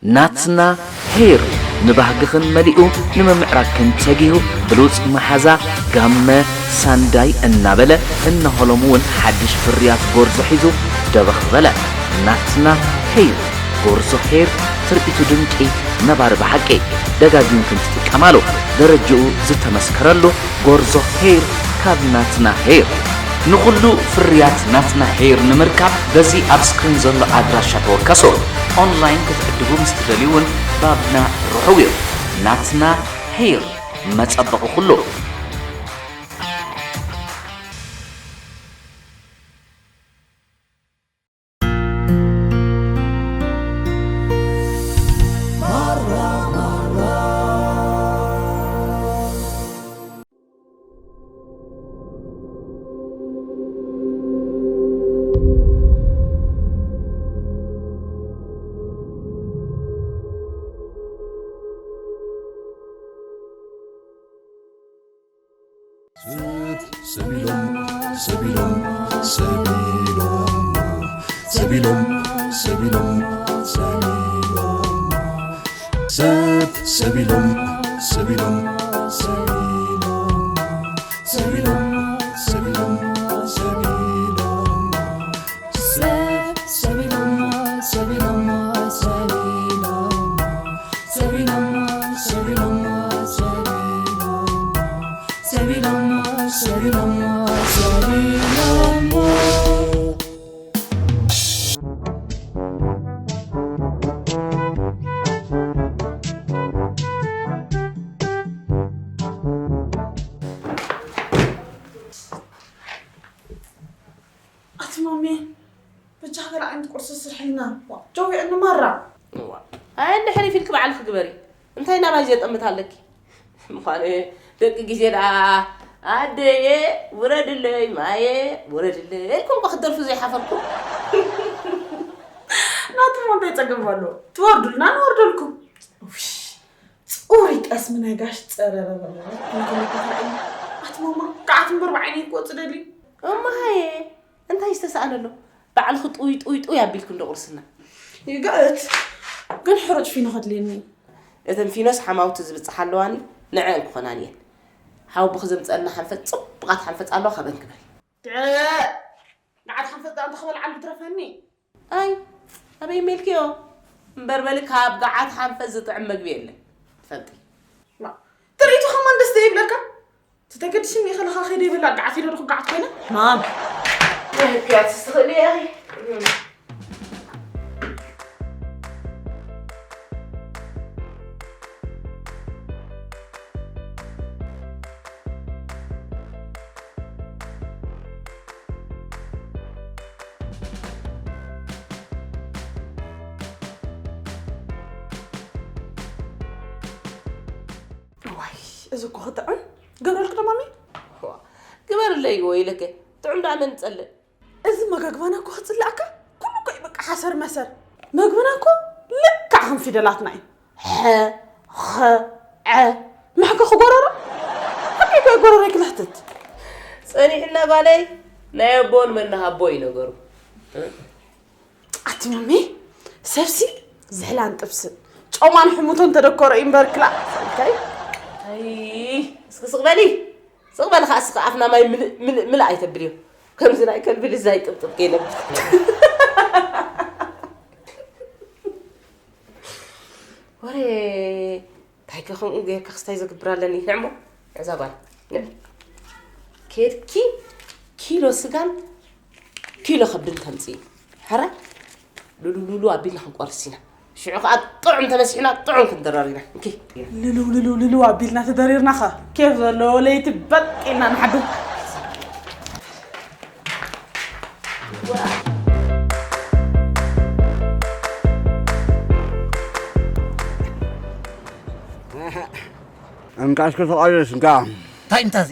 ናትና ሄር ንባህግኽን መሊኡ ንምምዕራግክን ተጊሁ ብሉጽ መሓዛ ጋመ ሳንዳይ እናበለ እነሆ ሎም እውን ሓድሽ ፍርያት ጎርዞ ሒዙ ደበኽ በለ። ናትና ሄር ጎርዞ ሄር ትርኢቱ ድንቂ ነባሪ ብሓቂ ደጋጊምክን ትጥቀማሉ ደረጅኡ ዝተመስከረሉ ጎርዞ ሄር ካብ ናትና ሄር። ንኹሉ ፍርያት ናትና ሄር ንምርካብ በዚ ኣብ ስክሪን ዘሎ ኣድራሻ ተወከሱ። ኦንላይን ክትዕድጉ ምስ ትደልዩ እውን ባብና ርሑው እዩ። ናትና ሄር መጸበቒ ኩሉ። ሰቢሎም ሰቢሎም ሰቢሎም ሰቢሎም ሰቢሎም ሰቢሎም ሰብ ሰቢሎም ሰቢሎም ሰቢሎም ሰቢሎም ሰቢሎም ሰቢሎም ሰብ ሰቢሎም ሰቢሎም ሰቢሎም ሰቢሎም ሰቢሎም ሰቢሎም ሰቢሎም ሰቢሎም ሰቢሎም ኣቲ ማሜ፣ በጃ ገለ ዓይነት ቁርሲ ስርሕልና። ዋ፣ ጀው የዕኒ ማራ። እዋ። ኣይ፣ እንድሕሪ ፊልክ ባዕልክ ግበሪ። እንታይ ናባይ ዘጠምት ኣለኪ? ምዃኑ ደቂ ግዜ ደኣ፣ ኣደየ ውረድለይ፣ ማየ ውረድለይ ኢልኩም እኮ ክትደርፉ ዘይሓፈርኩም። ናትኩም እንታይ ጸገም ኣሎ? ትወርዱልና፣ ንወርደልኩም። ውሽ፣ ጽሩይ ጠስሚ ናይ ጋሽ ጸረረ በሎ። እንከለኩ እንታይ እዩ? ኣቲ ማማ፣ ከዓት እምበር ብዓይነይ ክወጽእ ደልዩ። እማ ሃየ፣ እንታይ ዝተሳእነ ኣሎ? ባዕልኺ ጡይ ጡይ ጡይ ኣቢልኪ እንዶ ቁርስና። ይግእት፣ ግን ሕሩጭ ፊኖ ከድልየኒ። እተን ፊኖስ ሓማውቲ ዝብጽሓ ኣለዋኒ፣ ንዐን ክኾናኒ እየን። ሓውብኺ ዘምጸልና ሓንፈጽ፣ ጽቡቓት ሓንፈጽ ኣለዋ፣ ካብአን ግበሪ። ድዕ፣ ንዓት ሓንፈጽ ደኣ እንተ ክበልዓሉ ትረፈኒ። ኣይ፣ ኣበይ ሜልክዮ? እምበር በሊ ካብ ገዓት ሓንፈጽ ዝጥዕም መግቢ የለን። ትፈልጢ። ማ፣ ትርኢቱ ከማን ደስ ዘይብለካ? ተተገድሽኒ ከለኻ ከይደ ይብላ ገዓት ኢለ ዶ ክገዓት ኮይነ? ማም። ናይ ህግያት ትኽእሊ ኢኺ። እዋይ፣ እዚ እኮ ክጥዕም። ግበረልክ ዶ ማሚ? ዋ፣ ግበርለይ ወይ ኢለከ። ጥዑም ደኣ መን ይጸልእ? እዚ መጋግባና እኮ ክጽልኣካ፣ ኩሉ እኮ እዩ በቃ ሓሰር መሰር። መግብና እኮ ልክዕ ከም ፊደላትና እዩ። ሐ፣ ኸ፣ ዐ። ማሕከ ክጎረሮ? ሓቂ እኮ እዩ ጎረሮይ ክልሕትት። ጸኒሕና ጓለይ፣ ናይ ኣቦን መን ሃቦ እዩ ነገሩ። ኣቲ ማሜ፣ ሰብሲ ዝሕላን ጥብስን ጮማን ሕሙቶን ተደኮረ እዩ እምበር ክላእ ሰብከይ። ኣይ፣ እስኪ ስቕ በሊ፣ ስቕ በሊ ከኣ እስኪ ኣፍና ማይ ምልእ፣ ምልእ፣ ምልእ ኣይተብልዮ። ከምዚ ናይ ከልቢ ልዛይ ጥብጥብ ከይነብር። ወረ፣ እንታይ ከ ከምኡ ጌርካ ክስታይ ዘግብር ኣለኒ? ንዕሞ፣ እዛ ጓል፣ ንዕ። ኬድኪ ኪሎ ስጋን ኪሎ ከብድን ተምጽኢ። ሕራይ? ሉሉሉሉ ኣቢልና ክንቆርስ ኢና። ሽዑ ኸዓ ጥዑም ተመሲሕና፣ ጥዑም ክንደረር ኢና። እንኪ። ልልው ልልው ልልው ኣቢልና ተደሪርና ኸ ኬፍ ዘለዎ ለይቲ በጥ ኢልና ንሓድር። እንካ እስኪ ተቓለስ እንካ። እንታይ እንታ እዚ?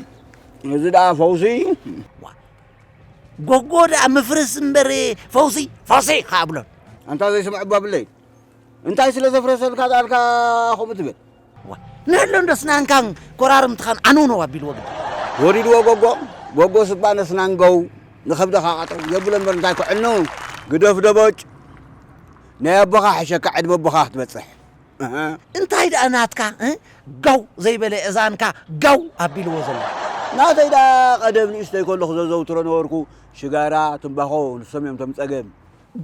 እዚ ደኣ ፈውሲ። ዋ፣ ጎጎ ደኣ ምፍርስ እምበር ፈውሲ፣ ፈውሲ ከኣ ብሎን። ኣንታ ዘይስምዕ እባ ብለይ። እንታይ ስለ ዘፍረሰልካ ደኣልካ ከምኡ ትብል? ዋ፣ ንህሎ እንዶ ስናንካን ኮራርምትኻን ኣነው ነው ኣቢልዎ ግዲ። ወሪድዎ ጎጎ፣ ጎጎ ስባ ነስናንገው፣ ንኸብድኻ ቃጠው የብሎ እምበር እንታይ ክዕኑ፣ ግደፍ ደቦጭ። ናይ ኣቦኻ ሕሸካ ዕድመ ኣቦኻ ክትበጽሕ። እንታይ ደኣ ናትካ፣ እ? ጋው ዘይበለ እዛንካ ጋው ኣቢልዎ ዘሎ። ናተይ ደኣ ቀደም ንእሽተይ ከለኹ ዘዘውትሮ ነበርኩ፣ ሽጋራ፣ ትምባኾ፣ ንሶም እዮም ቶም ጸገም።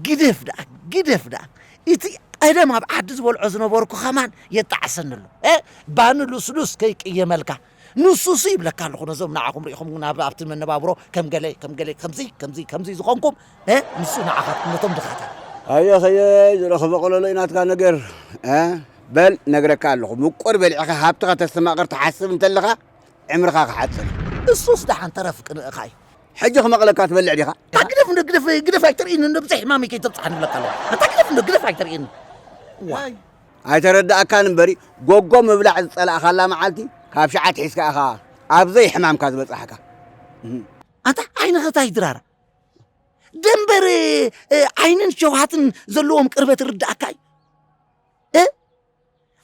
ግደፍ ደኣ፣ ግደፍ ደኣ። እቲ ቀደም ኣብ ዓዲ ዝበልዖ ዝነበርኩ ከማን የጣዕሰኒ ኣሎ። እ? ባኒ ልስሉስ ከይቅየመልካ። ንሱሱ ይብለካ ኣለኹ፣ ነዞም ንዓኹም ርኢኹም ናብ ኣብቲ መነባብሮ ከም ገለ፣ ከም ገለ፣ ከምዚ፣ ከምዚ፣ ከምዚ ዝኾንኩም፣ እ? ንሱ ንዓኻትኩም ነቶም ድኻታት። ኣየ ኸየ ዝረኸበ ቆለሎ እዩ ናትካ ነገር፣ እ? በል ነግረካ ኣለኹ፣ ምቁር በሊዕኻ ሃብትኻ ተስተማቕር ትሓስብ እንተለኻ ዕምርኻ ክሓጽር። እሱስ ደሓን ተረፍ ቅንእኻ እዩ። ሕጂ ክመቕለካ ትበልዕ ዲኻ? እታ ግደፍ እንዶ፣ ግደፍ፣ ግደፍ ኣይተርእየኒ፣ እንዶ ብዘይ ሕማመይ ከይተብጽሓኒ እብለካ ኣለኹ። እታ ግደፍ እንዶ፣ ግደፍ ኣይተርእየኒ። ዋ። ኣይተረዳእካን እምበሪ፣ ጎጎ ምብላዕ ዝጸላእካላ መዓልቲ፣ ካብ ሸዓ ኣትሒዝካ ኢኻ ኣብ ዘይሕማምካ ዝበጻሕካ። እህ። ኣንታ ዓይንኻ እንታይ ድራራ? ደንበር፣ እ፣ ዓይንን ሸውሃትን ዘለዎም ቅርበት ርዳእካ እዩ። እ?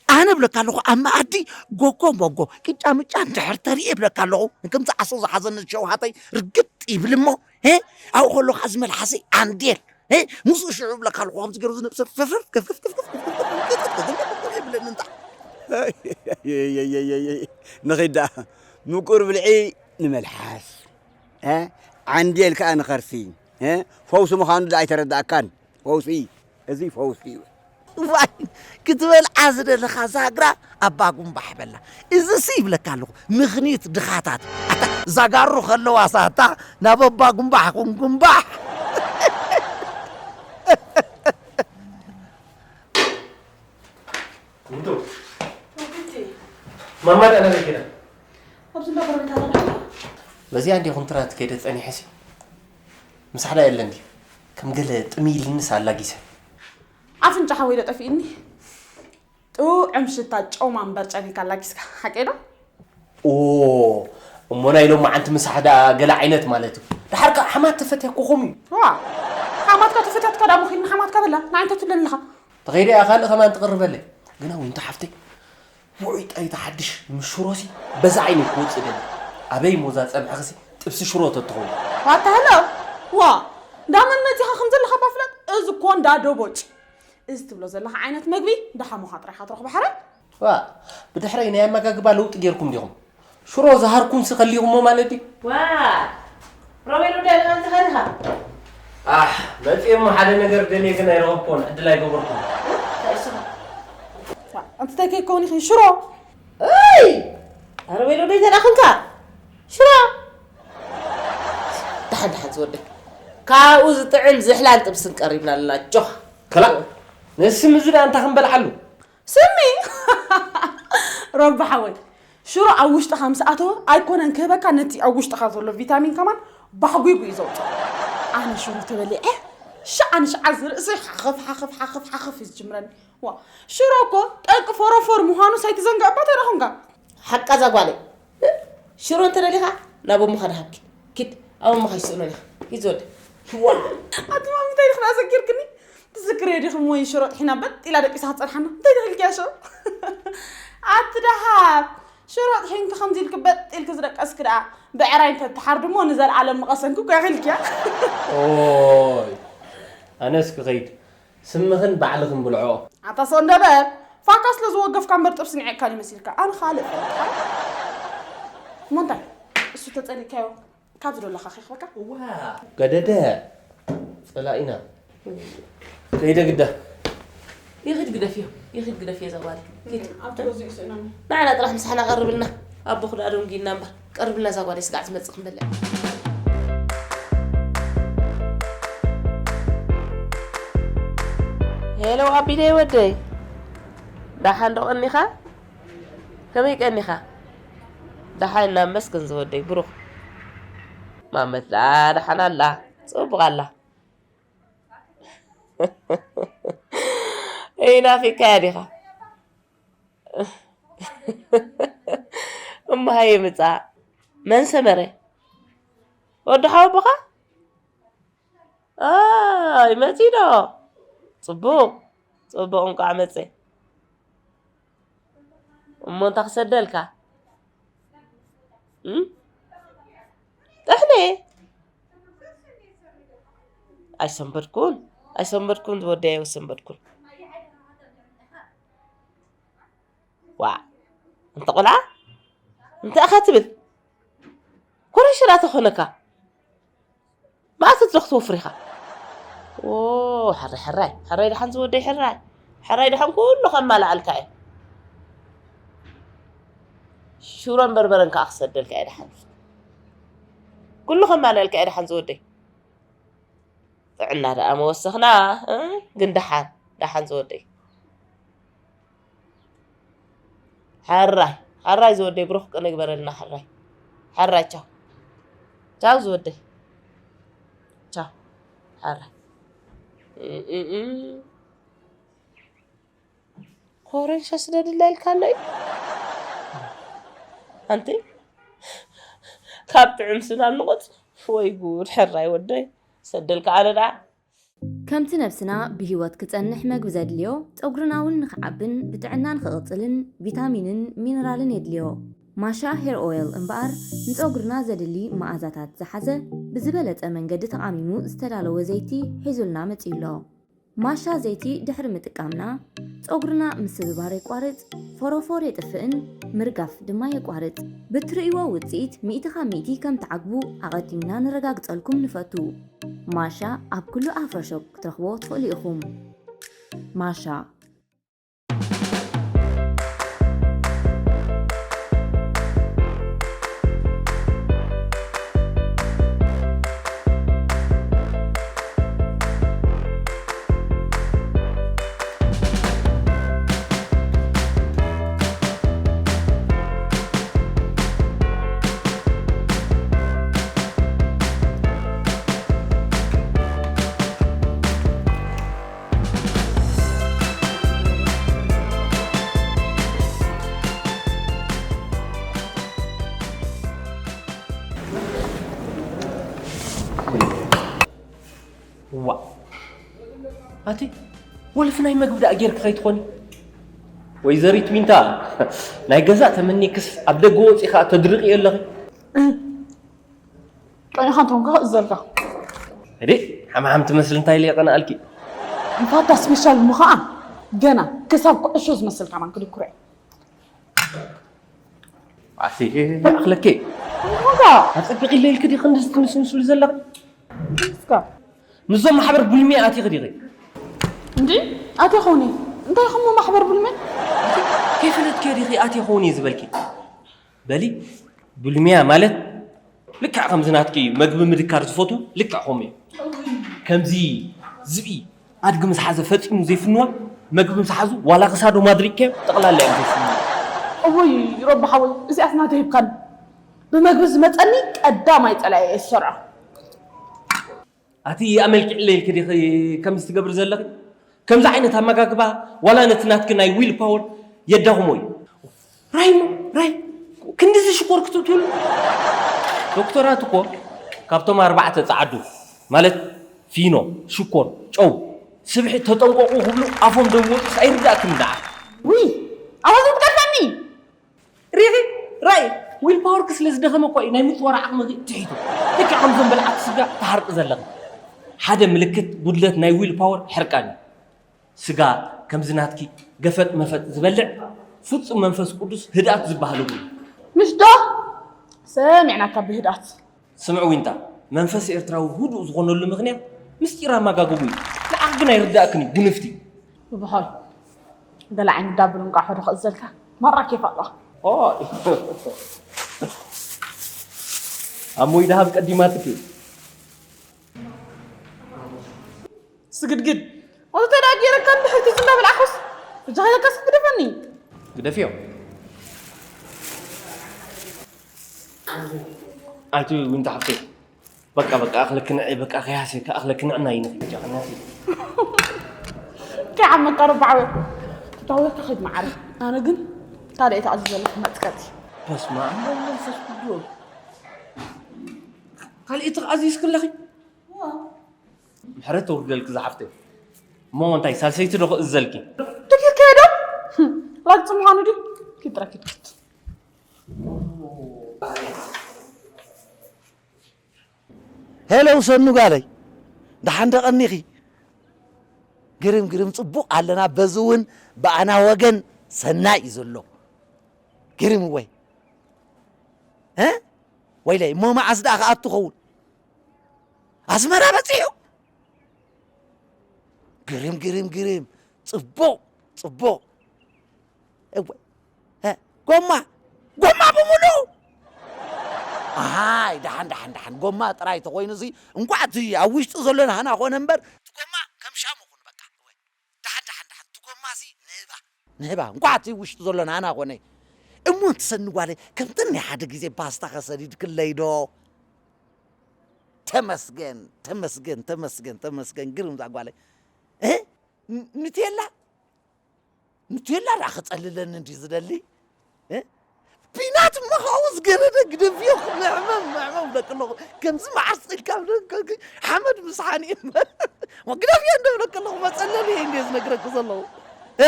ኣነ እብለካ ኣለኹ፣ ኣብ መኣዲ ጎጎ ሞጎ፣ ቅጫ ምጫ እንድሕር ተሪኤ እብለካ ኣለኹ፣ ንክምዚ ዓሶ ዝሓዘኒ ሸውሃተይ ርግጥ ይብል እሞ፣ እ? ኣብኡ ከሎ ከዓ እዚ መልሓሰይ ዓንዴል፣ እ? ምስኡ ሽዑ እብለካ ኣለኹ፣ ከምዚ ገይሩ ዝነብሰ ፈፍፍ፣ ከፍፍ፣ ከፍፍ፣ ከፍፍ፣ ከፍፍ፣ ከፍፍ ይብለኒ እንታ። ንኺድ ደኣ፣ ምቁር ብልዒ ንመልሓስ፣ እ? ዓንዴል ከዓ ንኸርሲ፣ እ? ፈውሲ ምዃኑ ደኣ ኣይተረዳእካን። ፈውሲ፣ እዚ ፈውሲ እዩ። ዋይ፣ ክትበልዓ ዝደለኻ ዛግራ ኣባ ጉምባሕ በላ። እዚ ሲ ይብለካ ኣለኹ፣ ምኽኒት ድኻታት። ኣታ ዛጋሩ ከለዋ ሳታ ናብ ኣባ ጉምባሕ ኩን ጉምባሕ። እንዶ፣ ማማ ደኣ ናበይ ከይዳ? ኣብዚ እንዳ ጎረቤት ኣላ። በዚኣ እንዲ ኮንትራት ከይደ ጸኒሐ ሲ። ምሳሕዳ የለን ድዩ? ከም ገለ ጥምይ ኢልንስ ኣላጊሰ። ኣፍንጫ ሓወይ ዶ ጠፊእኒ? ጥዑም ሽታ ጨው ማንበር ጨኒካ ኣላጊስካ፣ ሓቀይ ዶ? ኦ፣ እሞ ናይ ሎማዓንቲ ምሳሕ ደኣ ገለ ዓይነት ማለት እዩ። ደሓር ከኣ ሓማት ተፈትያ እኮ ከምኡ እዩ። ዋ፣ ሓማትካ ተፈትያትካ ደኣ መኺድና ሓማትካ በላ፣ ንዓይ እንታይ ትብለኒ ኣለኻ? ተኸይደ እያ ካልእ ከማን ትቕርበለይ። ግና ዊንታ ሓፍተይ፣ ውዑይ ጣይታ ሓድሽ ምስ ሽሮሲ በዛ ዓይነይ ክወጽእ ደሊ። ኣበይ ሞዛ ጸብሕኽሲ ጥብሲ ሽሮ ተትኸውን። ዋታ ህሎ፣ ዋ፣ እንዳ መን መጺኻ ከም ዘለኻ እባ ፍለጥ፣ እዚ እኮ እንዳ ዶቦጭ። እዚ ትብሎ ዘለኻ ዓይነት መግቢ ደሓሞኻ ጥራይ ኢኻ ትረኽቦ ሓራይ። ዋ፣ ብድሕረይ ናይ ኣመጋግባ ለውጢ ጌርኩም ዲኹም? ሽሮ ዝሃርኩምሲ ከሊኹሞ ማለት ድዩ? ዋ፣ ሮቤል ወዲ ኣለኻ እንተ ኸድኻ? ኣሕ፣ መጺኤ እሞ ሓደ ነገር ደልየ ግን ኣይረኸብኩዎን፣ ዕድል ኣይገበርኩን። እንታይ እሱ? ዋ፣ ኣንቲ እንታይ ከይከውን ኢኺ? ሽሮ? እይ! ኣረ ሮቤል ወዲ እንታይ ደኣ ኾንካ? ሽሮ? ደሓን፣ ደሓን ዝወደይ። ካብኡ ዝጥዕም ዝሕላን ጥብስን ቀሪብና ኣለና፣ ጆኻ። ከላ፣ ነዚ ስሚ እዚ ደኣ እንታይ ክንበልዓሉ? ስሚ! ሮቢ ሓወይ፣ ሽሮ ኣብ ውሽጥኻ ምስ ኣተወ ኣይኮነን ክህበካ፣ ነቲ ኣብ ውሽጥኻ ዘሎ ቪታሚን ከማን ባሕጒጉ እዩ ዘውፅኦ። ኣነ ሽሮ ተበሊዐ፣ ሸዓ ንሸዓ እዚ ርእሰይ ሓኸፍ፣ ሓኸፍ፣ ሓኸፍ፣ ሓኸፍ እዩ ዝጅምረኒ። ዋ፣ ሽሮ እኮ ጠንቂ ፎሮፎር ምዃኑ ሳይትዘንግዕ እባ እንታይ ደኣ ኾንካ? ሓቃ እዛ ጓለይ። ሽሮ እንተደሊኻ ናብ እሞኻ ድሃብኪ። ኪድ፣ ኣብ እሞኻ ይስእኖ ኢኻ። ሂድ ዝወደ። ዋ! ኣቲ ማሚ እንታይ ኢልኽና ዘኪርክኒ? ትዝክርዮ ዲኺ እሞ ሽሮ ጥሒና በጥ ኢላ ደቂሳ ክትጸንሓና? እንታይ ደኺልክያ ሽሮ? ኣቲ ደሃብ! ሽሮ ጥሒንኪ ከምዚ ኢልኪ በጥ ኢልኪ ዝደቀስኪ ደኣ ብዕራይ እንተትሓርዲ እሞ ንዘለኣለም ምቐሰንኪ እኮ ኢኺልክያ። ኦይ! ኣነስ ክኸይድ። ስምኽን ባዕልኽን ብልዕኦ። ኣታ ሰው እንደ በል፣ ፋካ ስለ ዝወገፍካ እምበር ጥብሲ ንዒቕካ ድዩ መሲልካ? ኣነ ካልእ እፈልጥ። እሞ እንታይ? እሱ ተጸሊእካዮ ካብዚ ዶ ኣለኻ ከይኽበካ? እዋ፣ ገደደ ጸላኢና። ከይደ ግዳ። ይኺድ ግደፍዮ፣ ይኺድ ግደፍዮ እዛ ጓል። ኪድ። ኣብቲ ገዝኡ ይስእነኒ። ንዓና ጥራሕ ምሳሕና ቀርብልና። ኣቦኹ ደኣ ደንጉዩና እምበር። ቀርብልና እዛ ጓል ስጋዕ ትመጽእ ክንበልዕ። ሄሎ ኣቢለይ ወደይ፣ ደሓን ዶ ቀኒኻ? ከመይ ቀኒኻ? ደሓን ኢና መስገን ዝወደይ ብሩኽ። ማመት ደኣ ደሓን ኣላ፣ ጽቡቕ ኣላ። እይ ናፊካያ ዲኻ? እሞ ሃየ ምጻእ። መን ሰመረ? ወዲ ሓወቦኻ? ኣይ፣ መጺኡ ዶ? ጽቡቕ፣ ጽቡቕ፣ እንቋዕ መጸ። እሞ እንታይ ክሰደልካ? እም? ጥሕኒ? ኣይሰንበድኩን፣ ኣይሰንበድኩን፣ ዝወደይ ኣይሰንበድኩን። ዋ፣ እንተ ቆልዓ እንታይ ኢኻ ትብል? ኮረሽ ዳ ተኾነካ? መኣት ትረኽ ትወፍር ኢኻ። ዎ፣ ሕራይ፣ ሕራይ፣ ሕራይ ደሓን ዝወደይ፣ ሕራይ፣ ሕራይ ደሓን ኩሉ ከማልኣልካ እየ። ሽሮን በርበረን ከኣ ክሰደልካ እየ ደሓን። ኩሉ ከማልኣልካ እየ ደሓን ዝወደይ። ጥዕና ደኣ መወሰኽና፣ እ? ግን ደሓን፣ ደሓን ዝወደይ። ሕራይ፣ ሕራይ ዝወደይ፣ ብሩኽ ቅነ ግበረልና፣ ሕራይ። ሕራይ፣ ቻው። ቻው ዝወደይ። ቻው። ሕራይ። እ፣ እ፣ እ። ኮረንሻ ስደድላ ኢልካ ኣሎ እዩ። ኣንቲ፣ ካብ ጥዑም ስናን ንቑጽ። ወይ ጉድ፣ ሕራይ ወደይ። ሰደልካ ኣነ ደኣ። ከምቲ ነብስና ብህይወት ክጸንሕ መግቢ ዘድልዮ፣ ጸጉርና እውን ንኽዓብን ብጥዕና ንኽቕጽልን ቪታሚንን ሚነራልን የድልዮ። ማሻ ሄር ኦይል እምበኣር፣ ንጸጉርና ዘድሊ መኣዛታት ዝሓዘ፣ ብዝበለጸ መንገዲ ተቓሚሙ ዝተዳለወ ዘይቲ ሒዙልና መጺኡ ኣሎ። ማሻ ዘይቲ ድሕሪ ምጥቃምና፣ ጸጉርና ምስብባር የቋርጽ፣ ፎሮፎር የጥፍእን ምርጋፍ ድማ የቋርጽ። ብትርእይዎ ውጽኢት ሚእቲ ካብ ሚእቲ ከም ትዓግቡ ኣቐዲምና ነረጋግጸልኩም ንፈቱ። ማሻ ኣብ ኩሉ ኣፍሮ ሾፕ ክትረኽብዎ ትኽእሉ ኢኹም። ማሻ። ዋ፣ ኣቲ ወልፊ ናይ መግቢ ደኣ ጌርኪ ከይትኾኒ? ወይዘሪት ዊንታ፣ ናይ ገዛ ተመኒክስ ኣብ ደገ ወጺኻ ተድርቕዮ ኣለኺ። ቀኒኻ እንቶም ከ እዘልካ። እዴ፣ ሓምሓም ትመስል እንታይ ኢለ የቐንኣልኪ? እንፋታ ስፔሻል እሞ ኸዓ ገና ክሳብ ኩዕሾ ዝመስል ከማን ክድኩረ። ኣቲ፣ ኣኽለኪ። እንኳ። ኣጸቢቕ ኢለ ኢልኪ ዲኺ ክንድዚ ትምስምስሉ ዘለኺ? እስካ። ምስዞም ማሕበር ቡልሜ ኣቲኺ ዲኺ? እንዲ ኣቴ ኾኒ። እንታይ ኸሞ ማሕበር ቡልሜ? ከይፈለጥኪዮ ዲኺ ኣቴ ኾኒ ዝበልኪ? በሊ፣ ቡልሚያ ማለት ልክዕ ከምዚ ናትኪ መግቢ ምድካር ዝፈትዉ ልክዕ ከምኡ እዩ። ከምዚ ዝብኢ ኣድጊ ምስ ሓዘ ፈጺሙ ዘይፍንዋ፣ መግቢ ምስ ሓዙ ዋላ ክሳዶም ኣድሪቕካዮም ጠቕላላ እዮም ዘይፍንዉ። እውይ ረቢ ሓወይ፣ እዚኣስ ናተይ ሂብካኒ። ብመግቢ ዝመጸኒ ቀዳማይ ጸላኢ እየ ዝሰርዖ። ኣቲ ኣመልኪዕለይ ኢልኪ ዲኺ ከምዚ ትገብሪ ዘለኺ? ከምዚ ዓይነት ኣመጋግባ ዋላ ነቲ ናትኪ ናይ ዊል ፓወር የዳኽሞ እዩ። ራይ እሞ ራይ፣ ክንድዚ ሽኮር ክትእትውሉ? ዶክተራት እኮ ካብቶም ኣርባዕተ ጸዓዱ ማለት ፊኖ፣ ሽኮር፣ ጨው፣ ስብሒ ተጠንቀቑ ክብሉ ኣፎም ደም ወጹስ ኣይርዳእክን ደኣ። ውይ፣ ኣባዚ ትቀርፈኒ። ሪኺ? ራይ፣ ዊል ፓወርኪ ስለ ዝደኸመ እኮ እዩ ናይ ምጽዋር ዓቕምኺ ትሒቱ። ልክዕ ከምዞም በልዓቲ ስጋ ትሓርቂ ዘለኺ። ሓደ ምልክት ጉድለት ናይ ዊል ፓወር ሕርቃን እዩ። ስጋ ከምዚ ናትኪ ገፈጥ መፈጥ ዝበልዕ ፍጹም መንፈስ ቅዱስ ህድኣት ዝበሃል እውን። ምሽ ዶ? ሰሚዕናካ ብህድኣት። ስምዒ ዊንታ፣ መንፈስ ኤርትራዊ ህዱእ ዝኾነሉ ምኽንያት ምስጢር ኣመጋግቡ እዩ። ንዓኺ ግን ኣይርዳእክን እዩ፣ ጉንፍቲ። ብብሖይ፣ ገለ ዓይነት ዳብል እንቋዕ ሆደ ክእዘልካ፣ መራ ኬፍ ኣለዋ። ኦይ። ኣሞይ ደሃብ ቀዲማትኪ። ስግድግድ። ወተተ ደኣ ገይረካ እንድሕር ትዝ እንዳበልዓኹስ፣ እጃኻ ኢለካስ ግደፈኒ። ግደፍዮ። ኣቲ ዊንታ ሓፍተይ፣ በቃ፣ በቃ፣ ኣኽለኪ ንዒ፣ በቃ፣ ከይሃስየካ፣ ኣኽለኪ ንዕና እዩ ንኽእል፣ ጃ፣ ከይሃስየካ። ከይዓመካ ረባዕወ። ዳወካ ኸይድ መዓረ። ኣነ ግን ካልእ እየ ተኣዚዘ ዘለኹ መጥቀቲ። በስመ ኣብ መንፈስ ቅዱስ። ካልእ ትኣዚዝኪ ኣለኺ? ምሕረት ተውርደልኪ ዝሓፍተይ። እሞ እንታይ ሳልሰይቲ ዶ ክእዘልኪ? ደጊርካዮ ዶ? ላግጺ ምዃኑ ድዩ? ኪድ ጥራይ ኪድ ኪድ። ሄሎ ሰኑ ጋለይ፣ ደሓን ዶ ቀኒኺ? ግርም ግርም፣ ጽቡቕ ኣለና። በዚ እውን ብኣና ወገን ሰናይ እዩ ዘሎ። ግርም ወይ እ ወይለይ እሞ መዓስ ደኣ ክኣቱ ኸውን ኣስመራ በፂሑ ግርም ግርም ግርም ጽቡቕ ጽቡቕ እወ እ ጎማ ጎማ ብምሉ ኣሃይ ደሓን ደሓን ደሓን ጎማ ጥራይ ተኾይኑ ሲ እንኳዕ እቲ ኣብ ውሽጢ ዘሎ ናህና ኮነ እምበር እቲ ጎማ ከም ሻሙ ኩን በቃ እወ ደሓን ደሓን ደሓን እቲ ጎማ ሲ ንህባ ንህባ እንኳዕ እቲ ውሽጢ ዘሎ ናህና ኮነ እሞ እንትሰኒ ጓለይ ከምተን ናይ ሓደ ግዜ ፓስታ ከሰዲድክለይ ዶ ተመስገን ተመስገን ተመስገን ተመስገን ግርም ዛጓለይ እ ንቴላ ንቴላ ዳ ክጸልለኒ እንዲ ዝደሊ እ ፒናት መኻው ዝገረደ ግደፍዮ ምዕመም ምዕመም ደቂ ኣለኹ ከምዚ መዓር ስኢልካ ሓመድ ምስሓን እዩ ግደፍዮ እንደ ብለቂ ኣለኹ መጸለሊ እየ እንደ ዝነግረኪ ዘለኹ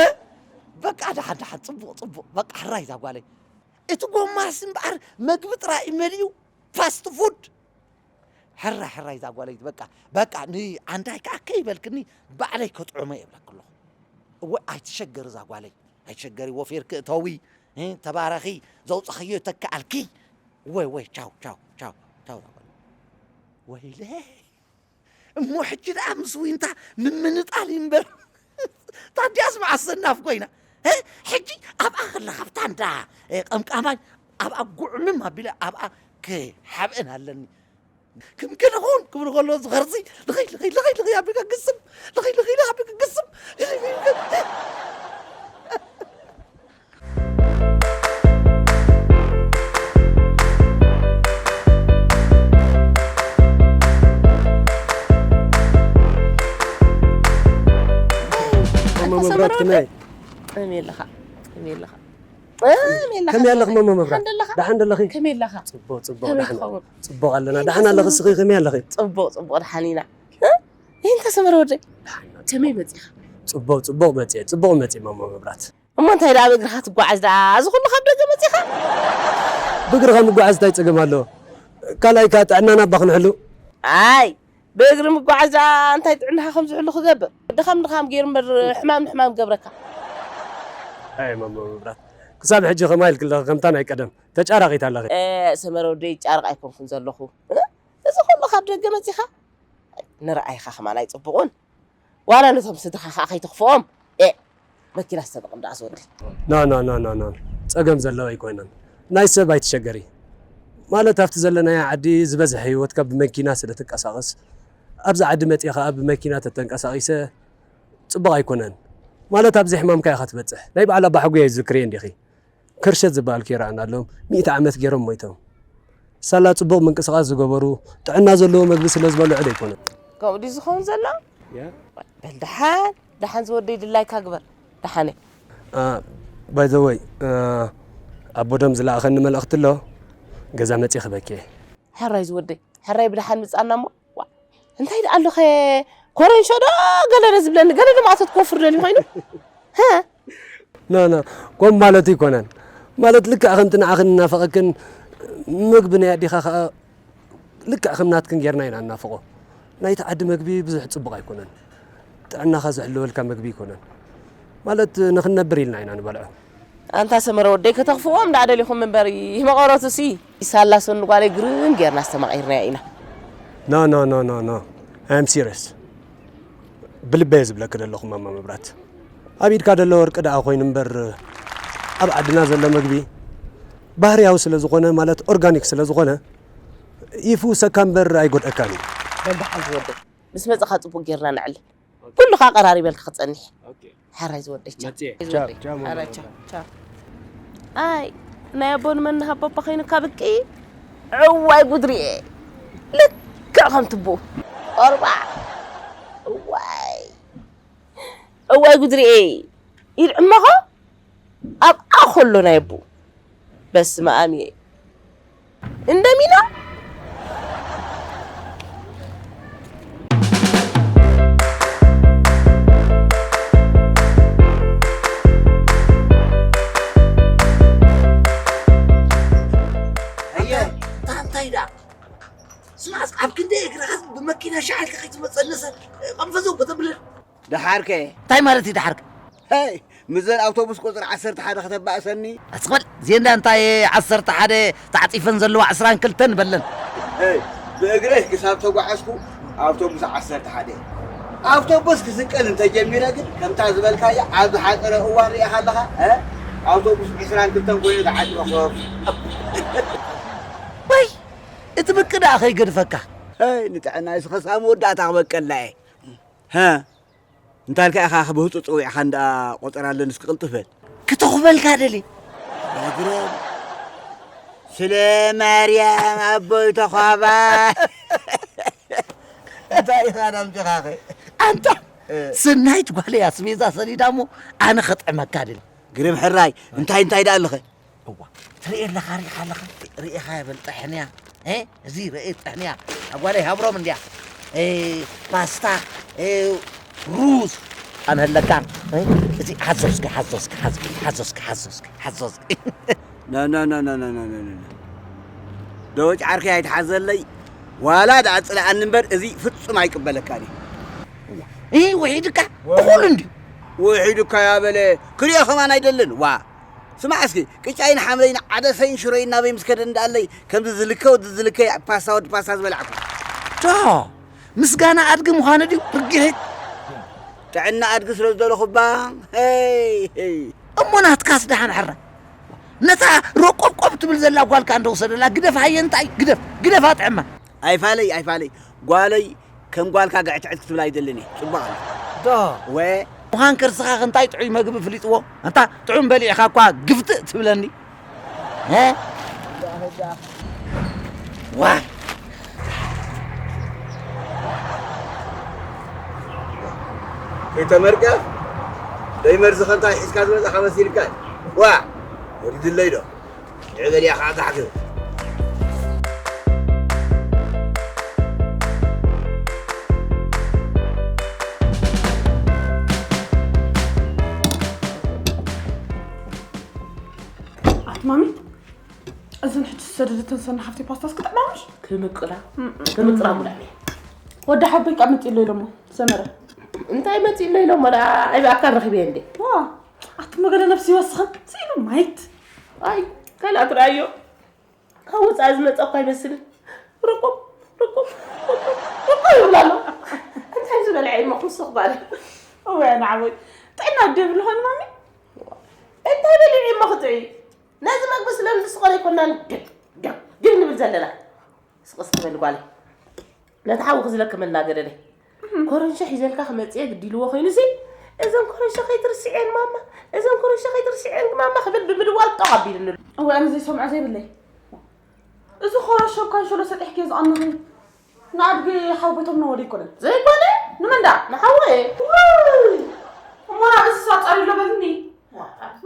እ በቃ ደሓን ደሓን ጽቡቕ ጽቡቕ በቃ ሕራይ ዛጓለይ እቲ ጎማስ እምበኣር መግቢ ጥራይ እዩ መሊኡ ፋስት ፉድ ሕራይ ሕራይ እዛ ጓለይቲ በቃ በቃ ንዓንዳይ ከዓ ከይበልክኒ ባዕለይ ከጥዑመ እየ ብለኪ ኣለኹ እወ ኣይትሸገሪ እዛ ጓለይ ኣይትሸገሪ ወፊርኪ እተዊ ተባረኺ ዘውፀኸዮ ይተክኣልኪ ወይ ወይ ቻው ቻው ቻው ቻው እዛ ጓለይ ወይለይ እሞ ሕጂ ደኣ ምስ ዊንታ ምምንጣል እዩ እምበር ታዲያስ መዓስ ሰናፍ ኮይና ሕጂ ኣብኣ ከለኻ ኣብታ እንዳ ቀምቃማይ ኣብኣ ጉዕምም ኣቢለ ኣብኣ ክሓብእን ኣለኒ ክምክን ኹን ክብል ከሎ ዝኸርሲ ልኸይ ልኸይ ልኸይ ልኸይ ኣቢልካ ግስም ልኸይ ልኸይ ልኸይ ኣቢልካ ግስም መብራት ክመይ ከመይ ኣለኻ ከመይ ኣለኻ ከመይ ኣለኽ መሞ መብራት ደሓን ደለኺ ከመይ ኣለኻ ፅቡቅ ፅቡቅ ደሓን ፅቡቅ ኣለና ደሓን ኣለኺ ስኺ ከመይ ኣለኺ ፅቡቅ ፅቡቅ ደሓን ኢና እንተ ሰመረ ወደይ ከመይ መፂኻ ፅቡቅ ፅቡቅ መፅየ ፅቡቅ መፅየ መሞ መብራት እሞ እንታይ ደኣ ብእግርኻ ትጓዓዝ ደኣ እዚ ኩሉ ካብ ደገ መፂኻ ብእግርኻ ምጓዓዝ እንታይ ፀገም ኣለዎ ካልኣይ ከዓ ጥዕናና እባ ክንሕሉ ኣይ ብእግሪ ምጓዓዝ ደኣ እንታይ ጥዕናኻ ከም ዝሕሉ ክገብር ድኻም ድኻም ገይሩ እምበር ሕማም ንሕማም ገብረካ ኣይ መሞ መብራት ክሳብ ሕጂ ከማይ ኢልክለኺ ከምታ ናይ ቀደም ተጫራቒት ኣለኺ ሰመረ ወደይ ጫርቕ ኣይኮንኩን ዘለኹ እዚ ኩሉ ካብ ደገ መፂኻ ንረኣይኻ ከማን ኣይፅቡቕን ዋላ ነቶም ስድራኻ ከኣ ከይተኽፍኦም ኤእ መኪና ስተጥቕም ደኣ ዝወዲ ኖ ኖ ኖ ኖ ኖ ጸገም ዘለዎ ኣይኮይነን ናይ ሰብ ኣይትሸገሪ ማለት ኣብቲ ዘለናዮ ዓዲ ዝበዝሐ ህይወትካ ብመኪና ስለ ትንቀሳቐስ ኣብዚ ዓዲ መጺአ ከኣ ብመኪና ተተንቀሳቒሰ ጽቡቕ ኣይኮነን ማለት ኣብዚ ሕማምካ ኢኻ ትበጽሕ ናይ በዓል ኣባሓጎይ ኣይትዝክርዮ እንዲኺ ክርሸት ዝበሃል ከይረኣናሎም ሚእቲ ዓመት ገይሮም ሞይቶም። ሳላ ጽቡቕ ምንቅስቓስ ዝገበሩ፣ ጥዕና ዘለዎ መግቢ ስለ ዝበልዑ ደይኮነ። ከምኡ ድዩ ዝኸውን ዘሎ? በል ደሓን ደሓን ዝወደይ ድላይካ ግበር ደሓነ። By the way ኣቦ ደም ዝለኣኸኒ መልእኽቲ ኣሎ ገዛ መጺእ ክበኪ እየ። ሕራይ ዝወደይ ሕራይ ብደሓን ምጻና እሞ እንታይ ደኣ ኣለኸ ኮረንሾ ዶ ገለ ዶ ዝብለኒ ገለ ድማ ኣቶ ትኮፍር ደልዩ ኮይኑ ኖ ኖ ኮም ማለቱ ይኮነን ማለት ልክዕ ከምቲ ንዓኽን እናፈቐክን ምግቢ ናይ ኣዴኻ ከዓ ልክዕ ከም ናትክን ጌርና ኢና እናፍቖ ናይቲ ዓዲ መግቢ ብዙሕ ፅቡቕ ኣይኮነን ጥዕናኻ ዝሕልወልካ መግቢ ይኮነን ማለት ንኽንነብር ኢልና ኢና ንበልዖ ኣንታ ሰመረ ወደይ ከተኽፍዎም ደኣ ደሊኹም እምበር መቐረቱሲ ሳላ ሰኑ ጓለይ ግርም ጌርና ኣስተማቒርናያ ኢና No no no no no I am serious ብልበየ ዝብለኪ ዘለኹ ማማ መብራት ኣብ ኢድካ ዘሎ ወርቂ ደኣ ኮይኑ እምበር ኣብ ዓድና ዘሎ መግቢ ባህርያዊ ስለ ዝኾነ ማለት ኦርጋኒክ ስለ ዝኾነ ይፍውሰካ እምበር ኣይጎድኣካን እዩ በል ደሓን ዝወደይ ምስ መጻኻ ጽቡቕ ጌርና ነዕልል ኩሉ ከኣ ቀራሪበልካ ክጸንሕ እየ። ኦኬ። ሓራይ ዝወደይ ቻው። መጽየ። ዝወደይ። ቻው፣ ቻው፣ ሓራይ ቻው። ቻው። ኣይ ናይ ኣቦ ንመን ሃቦ ኣቦ ኮይንካ ብቂ እዋይ ጉድሪኤ ልክዕ ከም ትቡ ቆርባ እዋይ እዋይ ጉድሪኤ ኢድ ዕመኾ ኣብኣ ከሎ ናይ ኣቦ በስመ ኣብ እየ እንደሚና እንታይ ደኣ ስማስ ኣብ ክንደይ እግርኻ ብመኪና ሻዕልካ ከይትመፀነሰ ቀንፈዘው ከተብለል ደሓርከ እንታይ ማለት እዩ ደሓርከ ሄይ ምስዘን ኣውቶቡስ ቁፅሪ ዓሰርተ ሓደ ከተባእሰኒ። ኣስቕበል ዜንዳ እንታይ ዓሰርተ ሓደ ተዓፂፈን ዘለዋ ዕስራን ክልተን በለን። ብእግረይ ክሳብ ተጓዓዝኩ ኣውቶቡስ ዓሰርተ ሓደ። ኣውቶቡስ ክስቀል እንተጀሚረ ግን ከምታ ዝበልካያ ኣብ ዝሓፀረ እዋን ሪኢኻ ኣለኻ። ኣውቶቡስ ዕስራን ክልተን ኮይኑ ተዓፂፈ ኮፍ። ወይ እቲ ብቂ ደኣ ከይገድፈካ። ንጥዕና ይስኸሳ መወዳእታ ክበቀልና እየ። እንታልካ ኢኻ ብህፁ ፀዊዕኻ እንዳ ቆፀራ ኣለንስ ክቕልጥፍ በል። ክተኹበልካ ደሊ። መግረም ስለ ማርያም ኣቦይ ተዃባ። እንታይ ኢኻ ናምፂኻኸ? ኣንታ ስናይት ጓለይ ኣስቤዛ ሰሊዳ እሞ ኣነ ኸጥዕመካ ደሊ። ግርም ሕራይ እንታይ እንታይ ደኣ ኣለኸ? እዋ ትርኢ ኣለኻ ርኢኻ ኣለኻ ርኢኻ የበል ጥሕንያ። እዚ ርኢ ጥሕንያ ኣጓለይ ሃብሮም እንድያ። ፓስታ፣ ሩዝ ኣንህለካ። እዚ ሓዞስኪ ሓዞስኪ ሓዞስኪ ሓዞስኪ ሓዞስኪ ሓዞስኪ። ኖ ኖ ኖ ኖ ኖ ኖ ኖ ኖ። ዶ ጫርኪ ኣይትሓዘለይ። ዋላ ደኣ ጽልኣኒ እምበር እዚ ፍጹም ኣይቅበለካን እዩ። እ ውሒድካ እኹል እንድዩ። ውሒድካ ያበለ ክሪኦ ከማን ኣይደልን። ዋ ስማዕ እስኪ ቅጫይን ሓምለይን ዓደሰይን ሽሮይን ናበይ ምስ ከደ እንዳኣለይ ከምዚ ዝልከ ወዲ ዝልከ ፓስታ ወዲ ፓስታ ዝበላዕኩ። ዶ ምስጋና ኣድጊ ምዃኑ ድዩ ርግሒት? ጥዕና ኣድጊ ስለ ዝደለኹባ። ሄይ ሄይ። እሞ ናትካስ ደሓን ሕራ ነታ ሮቆብቆብ ትብል ዘላ ጓልካ እንደውሰደላ ግደፍ። ሃየ እንታይ ግደፍ ግደፍ ኣጥዕማ። ኣይፋለይ ኣይፋለይ ጓለይ ከም ጓልካ ግዕትዕት ክትብል ኣይደልን እየ። ጽቡቕ ኣሎ። ዶ ወ ምዃን ከርስኻ እንታይ ጥዑይ መግቢ ፍሊጥዎ? ኣንታ ጥዑም በሊዕኻ እኳ ግፍጥእ ትብለኒ። እ? ዋይ። ከይተመርቀ ደይ መርዚ ከንታ ሒዝካ ዝመጻኻ መሲልካ። ዋ! ወዲ ድለይ ዶ? ልዕበል እያ ከዓ ዛሕግብ። ኣቲ ማሚ፣ እዘን ሕጂ ዝሰደደተን ሰና ሓፍቲ ፓስታስ ክጥዕማምሽ? ክምቅላ፣ እም፣ እም። ክምቅላ ጉዳይ። ወዲ ሓበይ ካብ መፂእ ኣሎ ኢሎሞ፣ ሰመረ። እንታይ መፂእ ኣሎ ኢሎሞ? ላ፣ ኣይብኣካን ረኺበ እንዴ? ዋ፣ ኣቲ መገለ ነብሲ ይወስኽን፣ ስኢሉ ማይት። ኣይ፣ ካልኣት ረኣዮ። ካብ ወፃኢ ዝመፀ እኳ ኣይመስልን። ርቁም፣ ርቁም፣ ርቁም፣ ርቁም ይብል ኣሎ። እንታይ ዝበልዐ እሞ ክውስኽ ጓል? እወ፣ ንዓወይ ጥዕና ደብል ኾን ማሚ? እንታይ በሊዐ እሞ ክጥዒ? ነዚ መግቢ ስለምንድስኾነ ኣይኮናን ድብ፣ ድብ፣ ድብ ንብል ዘለና። ስቕስ ትበል ጓለይ። ነቲ ሓዊ ክዝለክመልና ገደደ። ኮረንሾ ሒዘልካ ክመጽእ ግዲ ኢልዎ ኮይኑሲ፣ እዘን ኮረንሾ ከይትርስዕየን ማማ፣ እዘን ኮረንሾ ከይትርስዕየን ማማ ክብል ብምድዋል ጠቕ ኣቢሉኒ ኣሎ። እዋይ፣ ኣነ ዘይሰምዖ ዘይብለይ። እዚ ኮረሾ እኳ ንሸሎ ሰጢሕክዮ ዝቐነኺ ንኣድጊ ሓውበቶም ነወደ ኣይኮነን። ዘይኮነ? ንመን ደኣ? ንሓወየ። ውይ! እሞ ናብ እንስሳ ጸሪሎ በልኒ።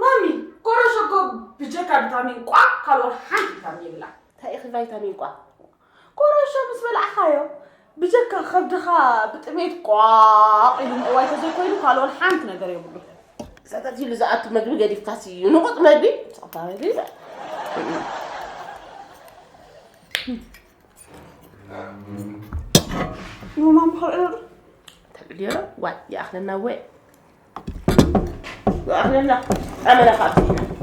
ማሚ፣ ኮረሾ እኮ ብጀካ ቪታሚን ቋ ካልኦት ሓንቲ ቪታሚን የብላን። እንታይ ኢኺ ቫይታሚን ቋ? ኮረሾ ምስ በላዕኻዮ፣ ብጀካ ከብድኻ ብጥሜት ቋቕ ኢሉ ምእዋይ ተዘይኮይኑ ካልኦን ሓንቲ ነገር የብሉን። ሰተት ኢሉ ዝኣቱ መግቢ ገዲፍካሲ ንቑጥ መግቢ? ጸባ መግቢ? ኖማም ብኸልኦ ተብልዮ ዋይ ይኣኽለና ወ ይኣኽለና። ኣመና ካብ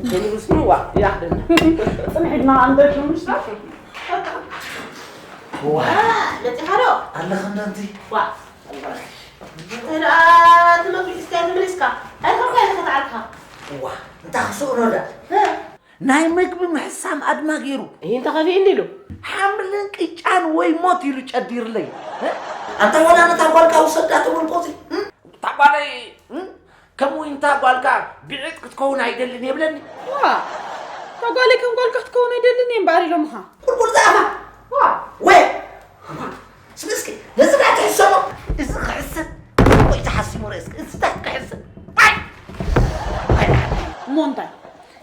ዜና ንጉስ ንዋ ይኣኽለና። ጽንሕልና ኣንደዱ ምሽታ። ዋ፣ መጺኻ ዶ? ኣለኸ እንደ ኣንቲ። ዋ፣ እንተ ደኣ ትመግቢ እስከ ትምልስካ። ኣይኸብካ ኢለ ከተዓርካ። ዋ፣ እንታይ ክስእኖ ደኣ? እ? ናይ መግቢ ምሕሳም ኣድማ ገይሩ። እሂ እንተ ኸፊእኒ ኢሉ። ሓምልን ቅጫን ወይ ሞት ኢሉ ጨዲርለይ። እ? ኣንታ ዋላ ነታ ጓልካ ውሰዳ ተበልኮ እዚ። እ? እታ ጓለይ፣ እ? ከም ዊንታ ጓልካ ብዕጥ ክትከውን ኣይደልን የብለኒ። ዋ፣ እታ ጓለይ ከም ጓልካ ክትከውን ኣይደልን እየ እምበኣር ኢሎምኻ። ቁልቁል ዝኣኻ። ዋ። ወይ። ስሚ እስኪ፣ ነዚ ደኣ ትሕሰቦ። እዚ ክሕሰብ። ወይ ተሓሲሙ ርእስኪ። እዚ እንታይ ክሕሰብ? ኣይ! ኣይ! እሞ እንታይ?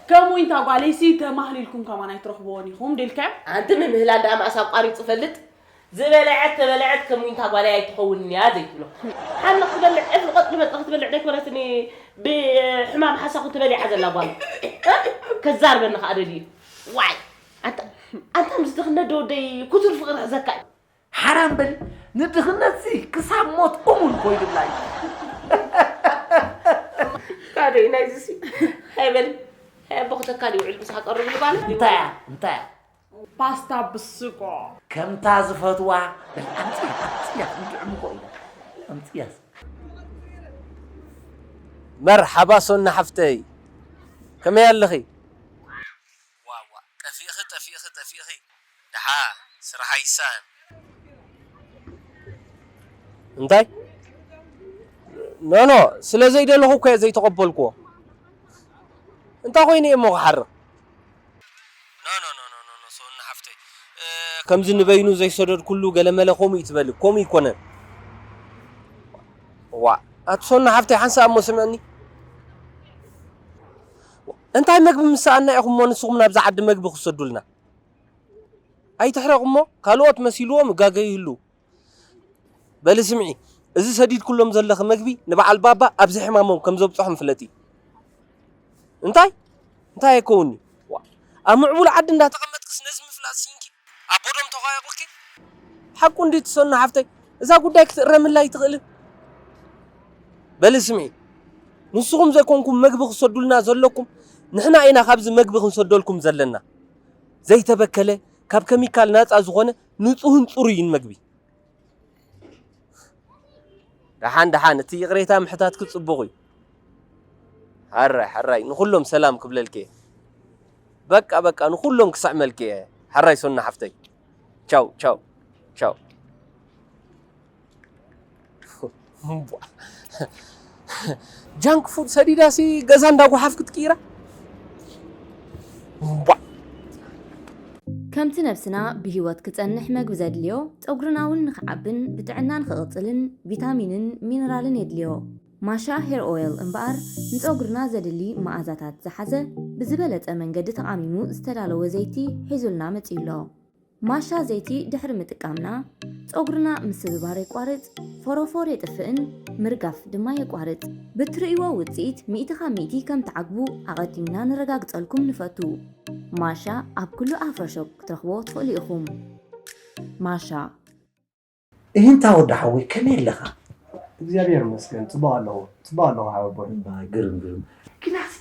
ከም ዊንታ ጓለይሲ ተማህሊልኩም ከማን ኣይትረኽብዎን ኢኹም፣ ደልካዮ? ኣንቲ ምምህላል ደኣ መኣስ ኣቋሪጹ ፈልጥ? ዝበለዐት ተበለዐት ከም ዊንታ ጓለይ ኣይትኸውንን እያ ዘይትብሎ። ሓንኽ ትበልዕ፣ ዕፍሪ ቆጽሊ መጥረኽ ትበልዕ ደይኮነትኒ ብሕማም ሓሳኹ ተበሊዓ ዘላ ጓል። እ? ከዛርበኒ ከኣ ደልዩ። ዋይ! ኣንታ፣ ኣንታ ምስ ድኽነት ዶ ወደይ ክቱር ፍቕሪ ሕዘካ እዩ። ሓራም በሊ፣ ንድኽነትሲ ክሳብ ሞት እሙን ኮይኑላ እዩ። ታዲያ ናይዚ ሲ ሃይበል ሃይ ኣቦ ክተካል ይውዕል ምሳሕ ቀርብ ልባል እንታይ እያ እንታይ እያ ፓስታ ብስጎ ከምታ ዝፈትዋ በል ኣምፅያ ኣምፅያ ክንድዕም እኮ ኢና ኣምፅያ መርሓባ ሶና ሓፍተይ ከመይ ኣለኺ? ዋዋ ጠፊእኺ ጠፊእኺ ጠፊእኺ ደሓ ስራሕ ኣይሳን እንታይ ኖኖ ስለ ዘይደለኹ እኮ እየ ዘይተቐበልክዎ እንታይ ኮይኑ እየ እሞ ክሓርቕ ኖኖ ሶና ሓፍተይ ከምዚ ንበይኑ ዘይሰደድኩሉ ገለመለ ከምኡ እዩ ትበሊ ከምኡ ይኮነን ዋ ኣቲ ሶና ሓፍተይ ሓንሳእ እሞ ስምዕኒ እንታይ መግቢ ምስ ሰኣና ኢኹም እሞ ንስኹም ናብዛ ዓዲ መግቢ ክሰዱልና ኣይትሕረቑ እሞ ካልኦት መሲልዎም እጋገዩ ይህልው በሊ ስምዒ እዚ ሰዲድኩሎም ዘለኺ መግቢ ንበዓል ባባ ኣብዚ ሕማሞም ከም ዘብፅሖም ፍለጢ እንታይ እንታይ ኣይከውንዩ ኣብ ምዕቡል ዓዲ እንዳተቐመጥክስ ነዚ ምፍላጥ ሲንኪ ኣቦዶም ተኳየቑኪ ሓቁ እንዲ ትሰኑ ሓፍተይ እዛ ጉዳይ ክትእረምላ ይትኽእልን በሊ ስምዒ ንስኹም ዘይኮንኩም መግቢ ክሰዱልና ዘለኩም ንሕና ኢና ካብዚ መግቢ ክንሰደልኩም ዘለና ዘይተበከለ ካብ ከሚካል ናፃ ዝኾነ ንፁህን ፅሩይን መግቢ ደሓን ደሓን እቲ ይቕሬታ ምሕታትኪ ፅቡቕ እዩ ሓራይ ሓራይ ንኹሎም ሰላም ክብለልኪ እየ በቃ በቃ ንኹሎም ክስዕመልኪ እየ ሓራይ ሶና ሓፍተይ ቻው ቻው ቻው ጃንክ ፉድ ሰዲዳሲ ገዛ እንዳጓሓፍ ክትቅይራ ከምቲ ነብስና ብህይወት ክጸንሕ መግቢ ዘድልዮ፣ ጸጉርና እውን ንኽዓብን ብጥዕና ንኽቕጽልን ቪታሚንን ሚነራልን የድልዮ። ማሻ ሄር ኦይል እምበኣር ንጸጉርና ዘድሊ መኣዛታት ዝሓዘ ብዝበለጸ መንገዲ ተቓሚሙ ዝተዳለወ ዘይቲ ሒዙልና መጺኡ ኣሎ። ማሻ ዘይቲ ድሕሪ ምጥቃምና ጸጉርና ምስብባር የቋርጽ፣ ፎሮፎር የጥፍእን ምርጋፍ ድማ የቋርጽ። ብትርእይዎ ውጽኢት ሚእቲ ካብ ሚእቲ ከም ትዓግቡ ኣቐዲምና ነረጋግጸልኩም ንፈቱ። ማሻ ኣብ ኩሉ ኣፍሮ ሾፕ ክትረኽብዎ ትኽእሉ ኢኹም። ማሻ። እሂንታ ወዲ ሓወይ ከመይ ኣለኻ እግዚኣብሔር ይመስገን ፅቡቅ ኣለኹ ፅቡቅ ኣለኹ ሓወቦይ እባ ግርም ግርም ግናስ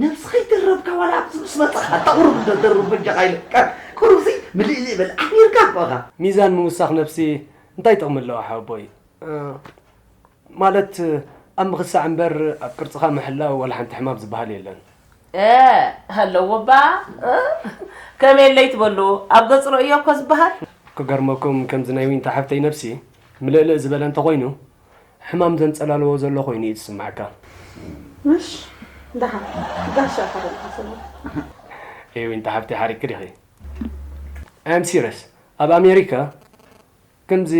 ነብስኻ ይደረብካ ዋላ ኣብዚ ምስ መፀኻ እታ ቁሩብ እንዶ ደርብ በጃኻ ኢለካ ቁሩብሲ ምልእልእ በል ኣኽቢርካ እኮ ኢኻ ሚዛን ምውሳኽ ነብሲ እንታይ ጥቕሚ ኣለዎ ሓወቦይ ማለት ኣብ ምኽሳዕ እምበር ኣብ ቅርጽኻ ምሕላው ዋላ ሓንቲ ሕማም ዝበሃል የለን። እ ኣለዎ እባ እ ከመየለይ ትበልዎ ኣብ ገጽ ርእዮ እኮ ዝበሃል። ክገርመኩም ከምዚ ናይ ዊንታ ሓፍተይ ነብሲ ምልእልእ ዝበለ እንተኾይኑ ሕማም ዘንጸላልዎ ዘሎ ኮይኑ እዩ ዝስምዓካ። ምሽ ደሓን ጋሻ ኢኻ በልካ ሰለሞን። እይ ዊንታ ሓፍተይ ሓሪግኪ ዲኺ? I am serious ኣብ ኣሜሪካ ከምዚ